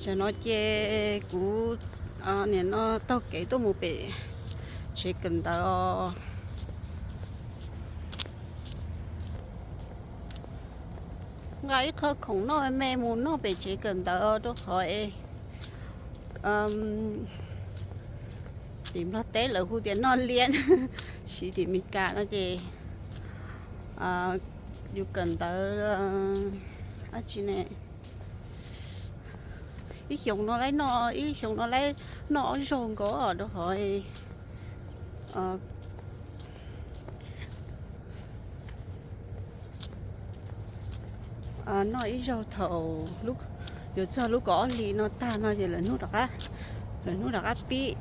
Tam no ces kuv nim no taug kev tuaj mus pem tsev kawm ntawv os. Nqa ib qho khoom noj me mus noj pem tsev kawm ntawv rau qhov es tim Nplog teb lawv hu tias noj liab, siv tim Meskas no ces yus kawm ntawv dab tsi ne, ib xyoos no laib noj, ib xyoos no laib noj ob zaug nkaus rau qhov noj ib zaug thaum yuav txog lub kaum ob hlis no tag no ces lawv hnub rov qab pib.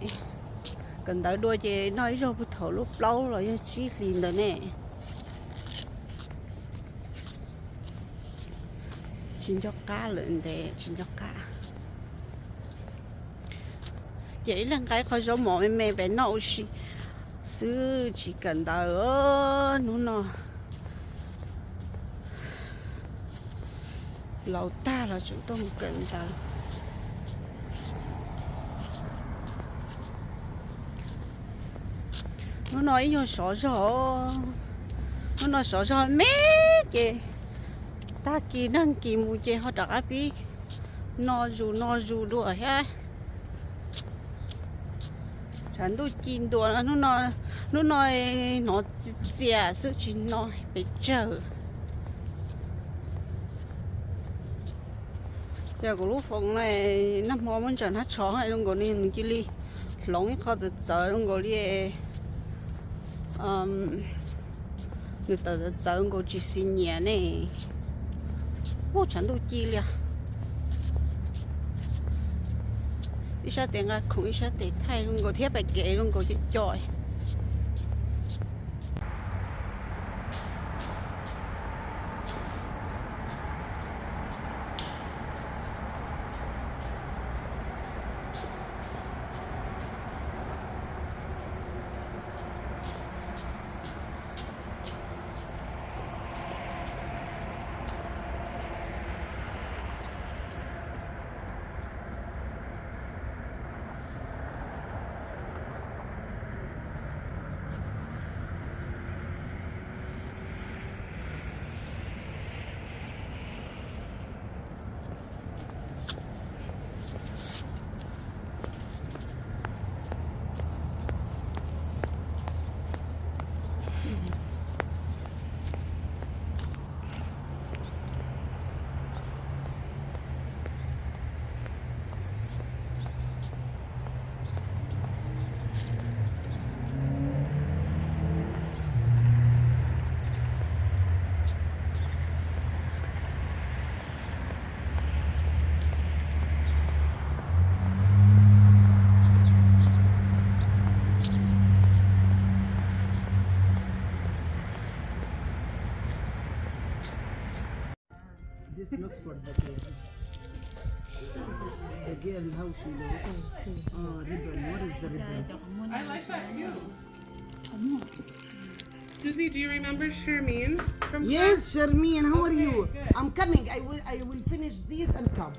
Kawm ntawv dua ces noj ib zaug puag thaum lub plaub los yog tsib hlis ntawd ne. Tsis nco qab lawm ntev tsis nco qab. Ces ib leeg nqa ib qho zaub mov me me pem noj ua si xwb tsis kawm ntawv. Hnub no laus tag los tseem tuaj mus kawm ntawv. Hnub no ib nyuag sov zog, hnub no sov zog me ces tag kis nag kis mus ces ho rov qab pib noj zus noj zus dua thiab. Tshav ntuj ci ntua, hnub no hnov txias txias xwb tsis hnov pes tsawg. Yog kuv lub foos na, nag hmo muab ntsaws hnab tsho zoo nkaus li nws cia li hloov ib qho txawv txawv zoo nkaus li nws tawm txawv txawv nkaus tsis xis nyias ne. Ub, tshav ntuj ci li os. Ib sab tes nqa khoom ib sab tes thaij zoo nkaus thiab pais kev zoo nkaus cov co. This not for the baby. The girl, how she looks. Oh, ribbon. What is the ribbon? I like that too. Susie, do you remember Shermine from Yes, class? Shermine, how are Okay, you? Good. I'm coming. I will, I will finish this and come.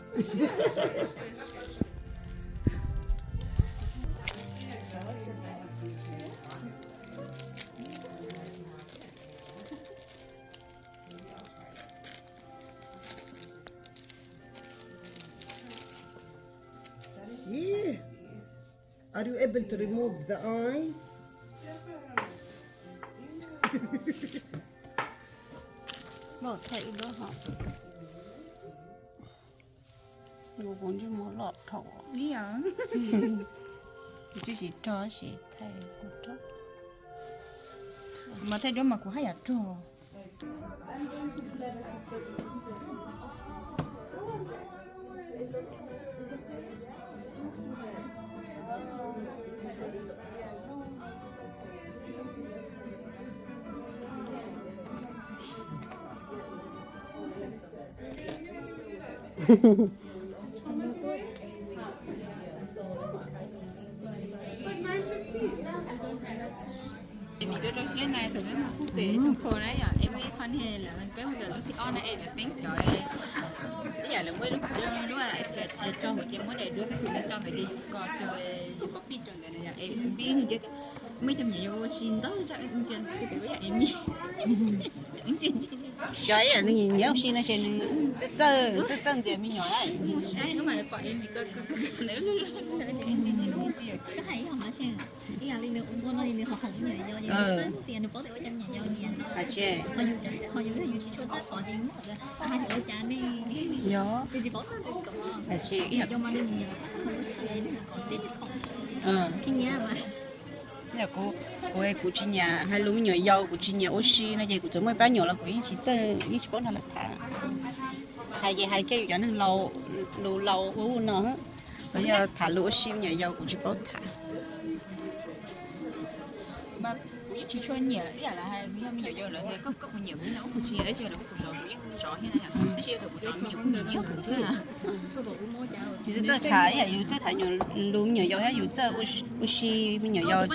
Yeah. Are you able to remove the eye? Los thaij ib lub hos. Kuv ntsej muag loj dhau. Ib yam. Kuv twb tsis rog tab sis thaij kuv rog. Mas thaij duab mas kuv haj yam rog. Em ib rau rau siab na, thaum peb mus pem Xoo Khau na yom, em muaj ib Niag lawv peb hu ntawm lub thib ob na es lawv teeb cov, ib yam lawv muab lub, lub iPad tso hauv ces muab daim duab kab thum no tso ntawd ces yus kos, yus kos pij rau ntawd es pib ntsia, muaj ib co me nyuam yaus ua si ntau zog, ntsia pem ua yam es me, cov ib yam nws nyiam ua si no ces nws txawj txawj ntxias me nyuam. Mus saib mas pom es me ko ko ko ntawd. Ib yam li nws ua npua no nws ho haum me nyuam yaus, nws txawj ntxias, nws paub tias ua cas me nyuam yaus nyiam no. Ho yus, yus tsis tshua txawj kov ces yus muab hais tias ua cas ne, yus tsis paub txawj kov. Ib yam li nws nyiam ua si, nws kov tib khoom, khib nyiab mas. Kuv, kuv tsis nyiam hais lus me nyuam yaus, kuv tsis nyiam ua si no ces kuv txawm muaj ib pab nyuam los kuv yeej tsis txawj, yeej tsis paub nrog lawv tham. Hais ces hais kiag yus cov neeg laus, lus laus ua ub no. Los yog tham lus ua si me nyuam yaus kuv tsis paub tham. Kuv yeej tsis tshua nyiam ib yam li hais yog me nyuam yaus lawv tias koj, koj puas nyiam kuv no, kuv tsis nyiam, tab sis lawv kuj zov kuv yeej zov thiab na, tab sis yog kuv zov me nyuam kuv nyiam kuv thiab. Yus txawj tham ib yam, yus txawj tham nyuam, lus me nyuam yaus thiab yus txawj ua si me nyuam yaus.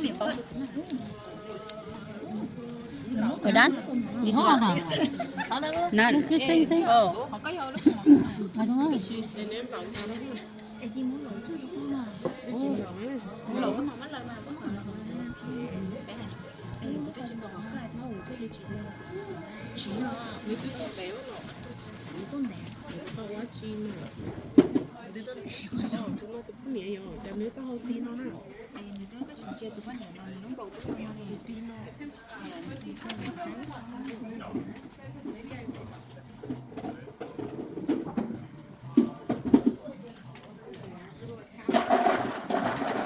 Ua dab, ua dab.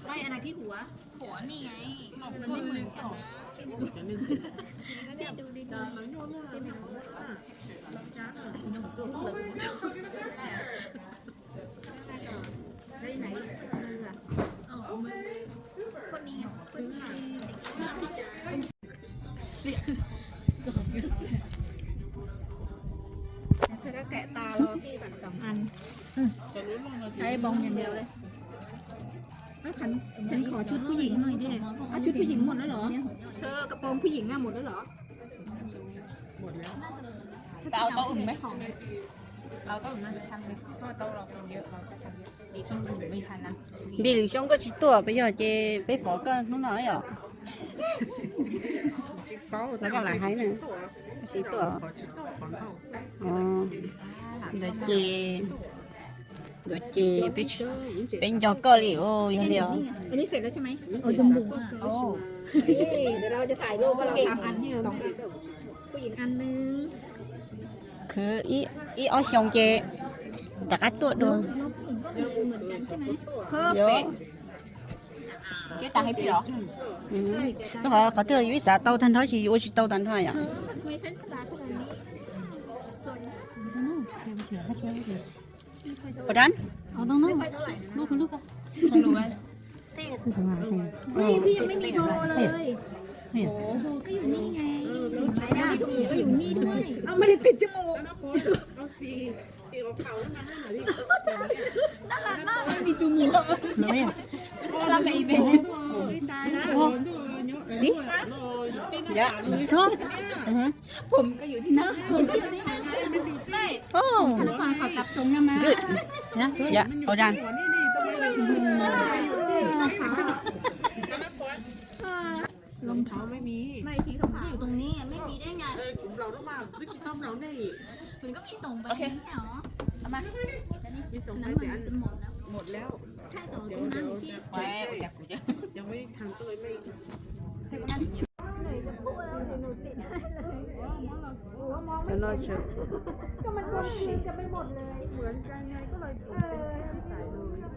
Ê, anh này thích hũ á? Hũ này này, hũ này mười triệu. Đây này, mười à? Ờ, mười, mười. Con đi, con đi, đi, đi, đi, đi. Thôi các kệ tao lo, bạn tổng ăn. Thấy bông nhìn đều đây. Ơ, Khánh, Khánh có chútผู้หญิงหน่อยดิ. Ơ, chútผู้หญิงหมดแล้วเหรอ? Thơ, กระโปรงผู้หญิงอะ หมดแล้วเหรอ? Tao tao ưng mấy. Tao tao ưng mấy. Tao tao lo còn nhiều, tao tao còn nhiều. Npis lwm xyoo koj tsis tuaj, peb yog ces peb pom koj hnub no yom. Koj lam hais na, koj tsis tuaj. Ntawd ces, ntawd ces peb nco koj li os, yog li os. Khwv ib ob xyoo ces rov qab tuaj dua. Lub qhov, qhov twg yus ib xav tau tag nrho ces yus ua tsis tau tag nrho yom. Ua dab. นี่พี่ยังไม่มีโทรเลย โอ้โห ก็อยู่นี่ไง เห็นไหมล่ะ ก็อยู่นี่ด้วย เอาไม่ได้ติดจมูก น่ารักมากเลย มีจมูก น่ารักแบบอีเวนต์ ตายแล้ว สิ เดี๋ยว ผมก็อยู่ที่นั่น ไม่ โอ้ ธนาคารเขาจับทรงใช่ไหม Good. Yeah, hold on. รองเท้าไม่มี ไม่ ที่เขาผ่า อยู่ตรงนี้ ไม่มีได้ไง เออ ผมเราต้องมา ไม่คิดต้องเราเนี่ย มันก็มีส่งไป โอเค ไม่ใช่หรอ เอามา มีส่งไป น้ำมันจะหมดแล้ว หมดแล้ว ใช่ ต่อตรงนั้นที่ ไว้ ยังไม่ทันก็เลยไม่ ก็มันคนนึงจะไปหมดเลย เหมือนกันไง ก็เลยเปลี่ยนเป็นใส่เลย ทำ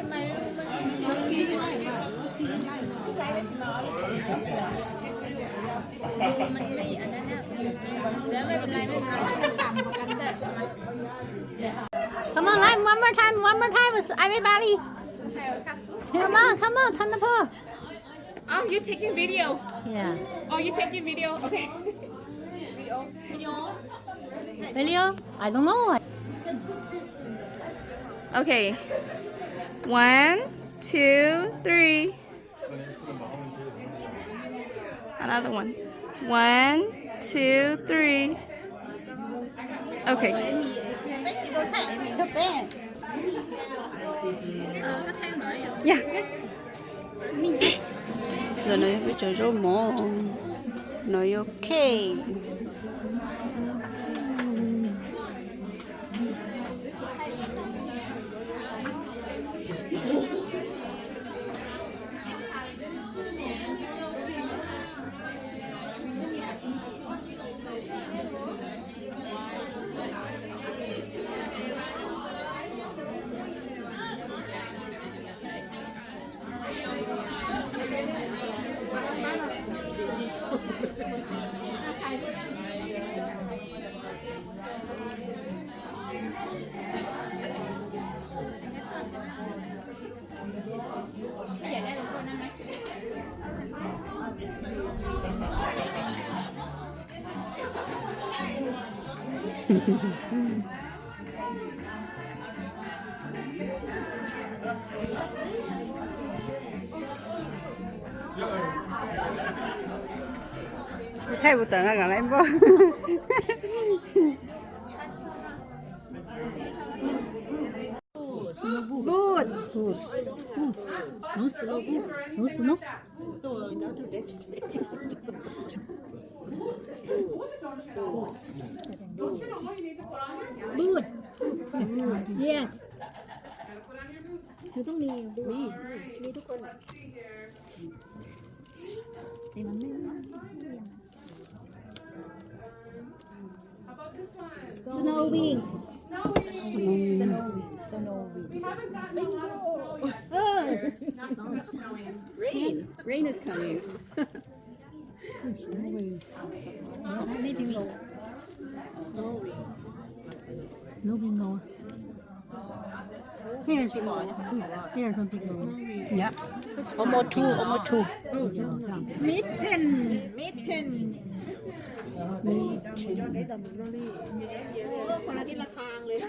ไม Come on, live one more time, one more time, everybody. Come on, come on, turn the pole. Oh, you taking video? Yeah. Oh, you taking video? Okay. Video? I don't know. Okay. One, two, three. Another one. One, two, three. Okay. Yeah. Ntawm no yog peb cov zaub mov, no yog cake. Thaij puas tawm no kom laiv npauj. Good. Good. Good. Good. Yes. มี มีทุกคน Snowing. Snowing. Snowing. Rain. Rain is coming. Snowing. Snowing. Here, here something. Yeah. Almost two, almost two. Mitten, mitten. Mitten. คนละทิศละทางเลย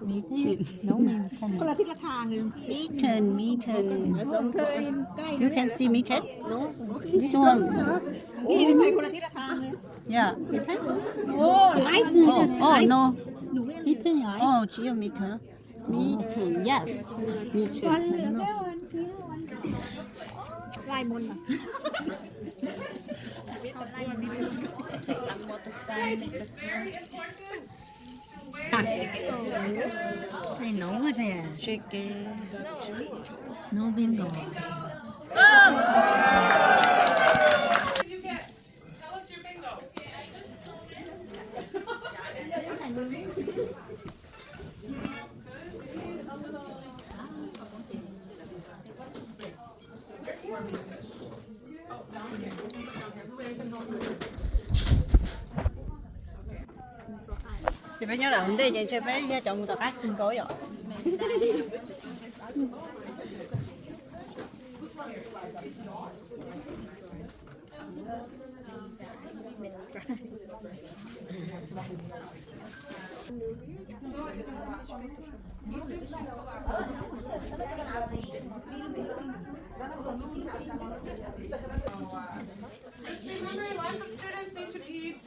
Mitten. No, mitten. คนละทิศละทางเลย Mitten, mitten. ผมเคยใกล้ You can see mitten? No. This one. นี่ไปคนละทิศละทางเลย Yeah. Oh, nice. Oh, oh, no. Mitten, nice. Oh, 只有 mitten. Mitten, yes. Mitten. ลายมนต์อะ Hey, no, what's that? Chicken. No bingo. Ces peb nyob ntawm ntej ces ntshe peb yog cov mus tom qab kawg nkaus yom. Remember, lots of students need to eat.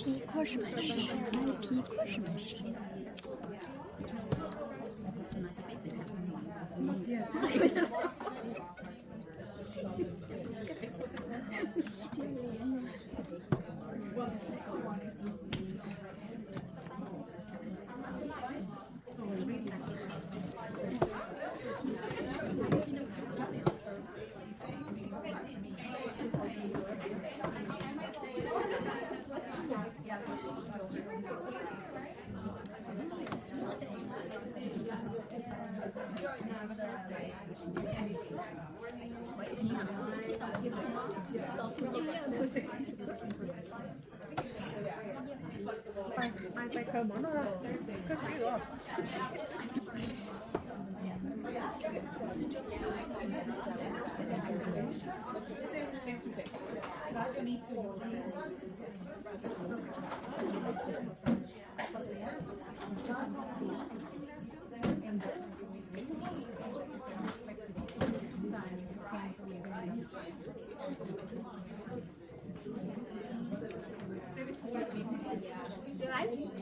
第一块是蛮实，第一块是蛮实。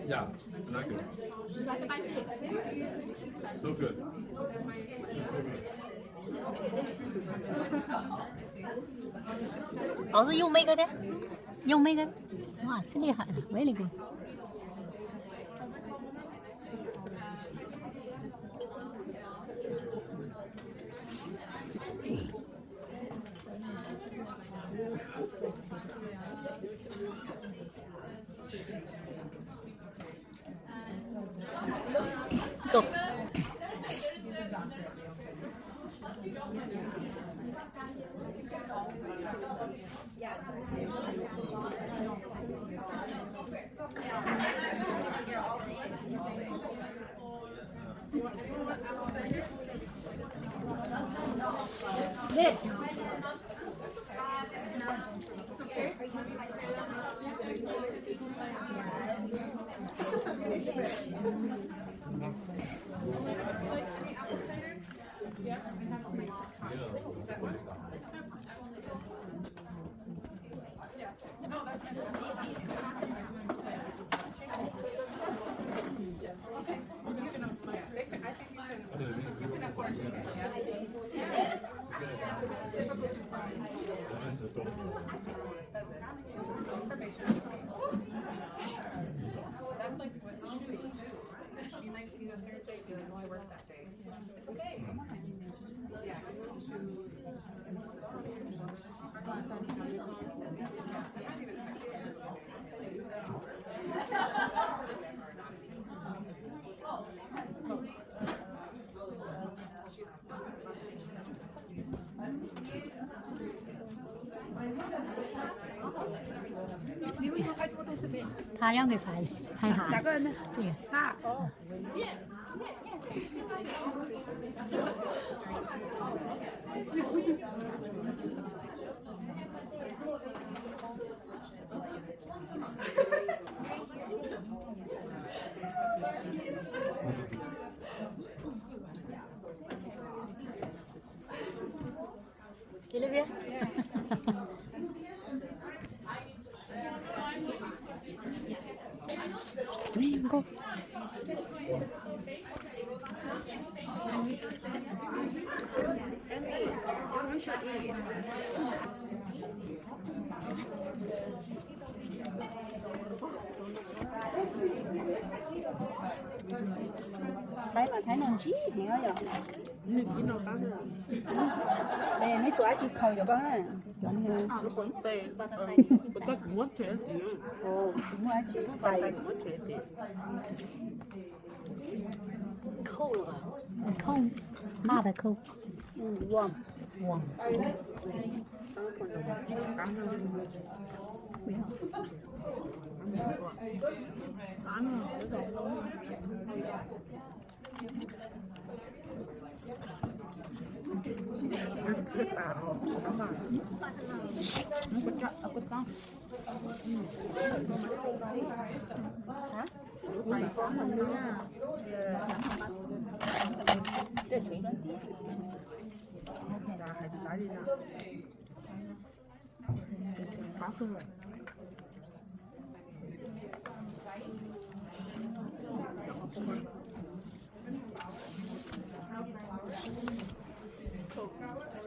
Yeah, like it. So good. 老师用那个的，用那个，哇，太厉害了，very good。 他让给拍的，拍啥？哪个呢？这个。啊，哦。 Thaib mas thaib no ntsib heev yom. Es neb tsuas dab tsi khaws cov koj na? Cov, tsis muaj dab tsi tais. Cold. Hot or cold? Warm. Warm. Hả?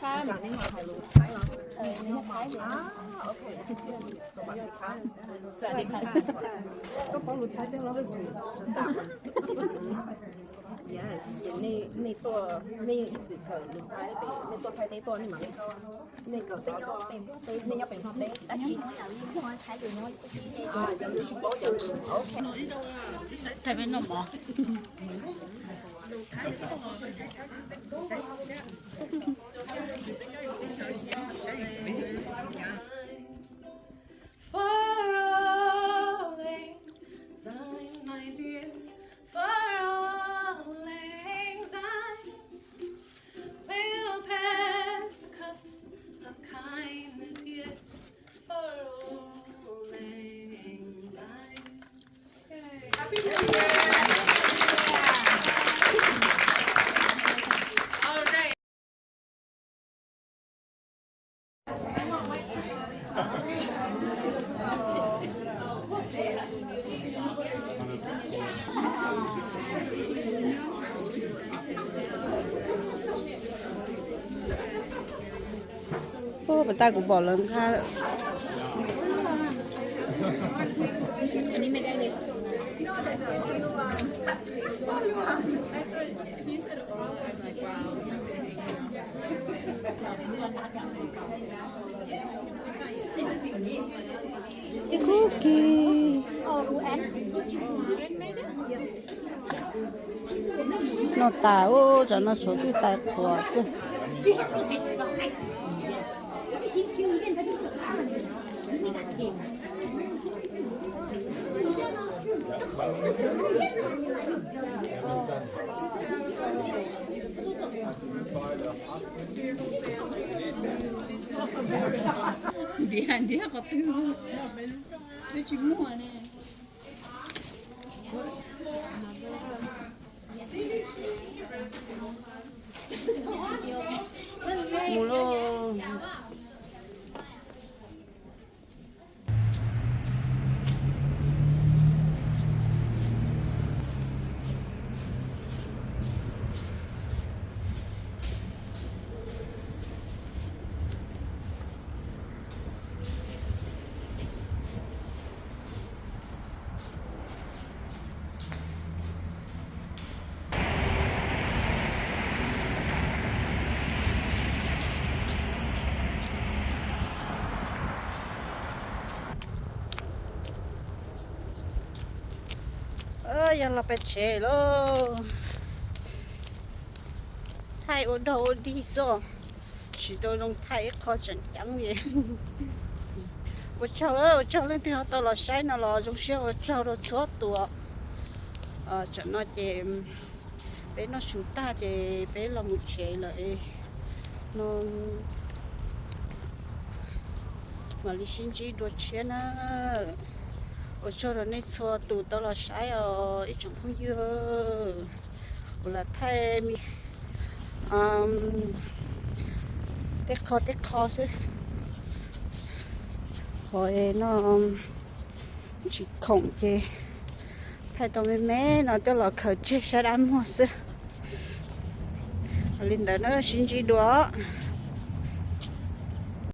Thái. Ờ, nws Thái. À, ok. Sua Thái. Koj paub lus Thái thiab los? Just, just that one. Yes, nej, nej tuaj, nej ib txwm kawm lus Thái, nej tuaj Thaib teb tuaj nej mam li, nej kawm tau, nej nyob pem Nplog teb tab sis Thái lus nyob, ok. Thầy bên nộp mỏ. For auld lang syne, my dear, for auld lang syne, we'll pass a cup of kindness yet, for auld lang syne. Yay. Happy New Year. All right. Ub, pas tas kuv pom lawv nqa. Cookie. Noj tas, ub, tsam no suav twb tais qhuas xwb. Ntiav ntiav qhov twg, twb tsis muaj ne. Mus lauj. Yog los pem tsev lauj. Thaij ua dog ua dig xwb, tsis tau zoo thaij ib qho tseem ceeb li. Ua tsaug, ua tsaug leej twg ho tau los saib no los zoo siab ua tsaug rau txhua tus. Tsam no ces peb noj su tag ces peb los mus tsev lawm no, mam li sib ntsib dua tshiab na. Ua tsaug rau nej txhua tus tau los saib os ib tsoom phooj ywg. Kuv lam thaij tej qho tej qho xwb, qhov no tsis khoom ces thaij tau me me no coj los khaws tseg sab dab muag xwb. Li ntawd na, sib ntsib dua os.